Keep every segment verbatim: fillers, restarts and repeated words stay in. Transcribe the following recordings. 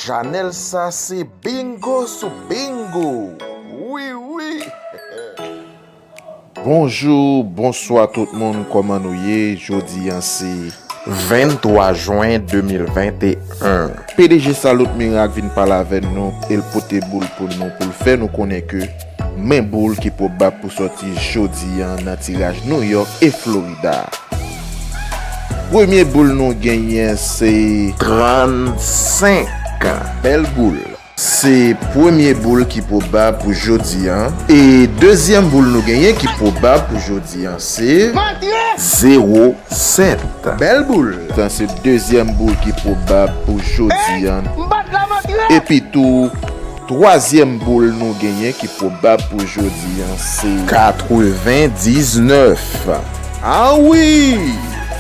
Chanèl sa se bingo sou bingo. Wi, wi. Bonjou, bonswa tout moun, kòman nou ye? Jodi a se venntwa jen de mil venteyen. P D G Salut Miracle vin pale avè nou, e l pote boul pou nou, pou l fè nou konnen ke men boul ki pwobab pou sòti jodi a nan tiraj New York e Florida. Premye boul nou genyen se trannsenk. Bèl boul. Se premye boul ki pwobab pou jodi a. E dezyèm boul nou genyen ki pwobab pou jodi a se zewo sèt. Bèl boul. Sa se dezyèm boul ki pwobab pou jodi a. Epi tou, twazyèm boul nou genyen ki pwobab pou jodi a se katrevendiznèf. Ah wi!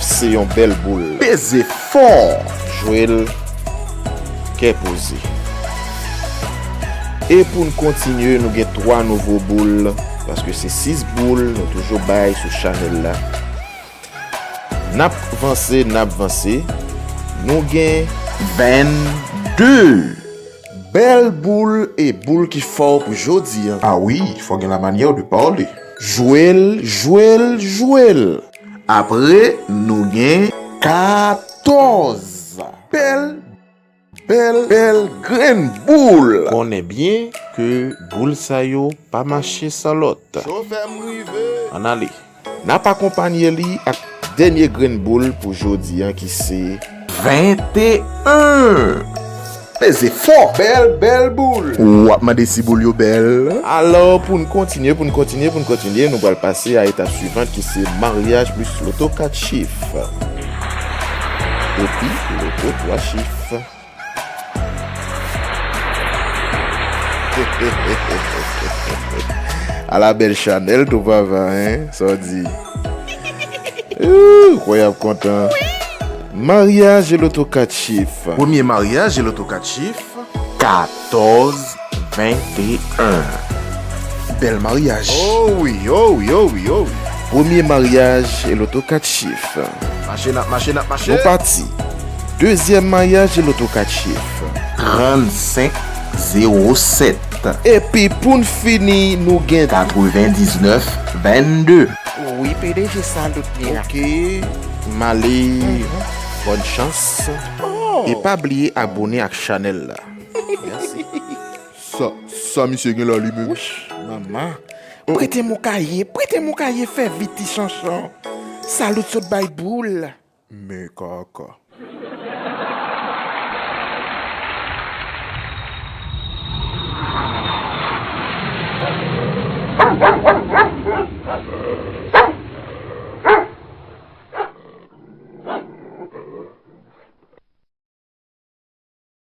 Se yon bèl boul. Peze fò. Jwe l kè poze. E pou n kontinye, nou gen twa nouvo boul, paske se sis boul nou toujou bay sou chanèl la. N ap vanse, n ap vanse. Nou gen vennde. Bèl boul e boul ki fò pou jodi a. Ah wi, fò gen la manyè de pale. Jwe l, jwe l, jwe l. Apre, nou gen katòz. Bèl, bèl, bèl grenn boul. Konnen byen ke boul sa yo pa mache san lòt. Chofè m rive. Ann ale. N ap akonpanye li ak dènye grenn boul pou jodi a ki se venteyen. Peze fò. Bèl, bèl boul. W ap mande si boul yo bèl. Alò, pou n kontinye, pou n kontinye, pou n kontinye, nou pral pase a etap swivan ki se maryaj plis loto kat chif. Epi, loto twa chif. Ala bèl chanèl tou papa, hein, sa w di? Ooh, kwè y ap kontan. Maryaj e loto kat chif. Premye maryaj e loto kat chif. Katòz venteyen. Bèl maryaj. Oh wi, oh wi, oh wi, oh wi. Premye maryaj e loto kat chif. Mache, n ap mache, n ap mache. Nou pati. Dezyèm maryaj e loto kat chif. Trannsenk zewo sèt. Epi pou n fini, nou gen katrevendiznèf vennde. Wi, P D G Salut Miracle. Ok, m ale. Bòn chans. Oh. E pa bliye abòne ak chanèl la. Mèsi. Sa, sa misye gen la li menm? Wouch, manman. Prete m yon kaye, prete m yon kaye, fè vit ti chanchon. Salut sot bay boul. Men kaka.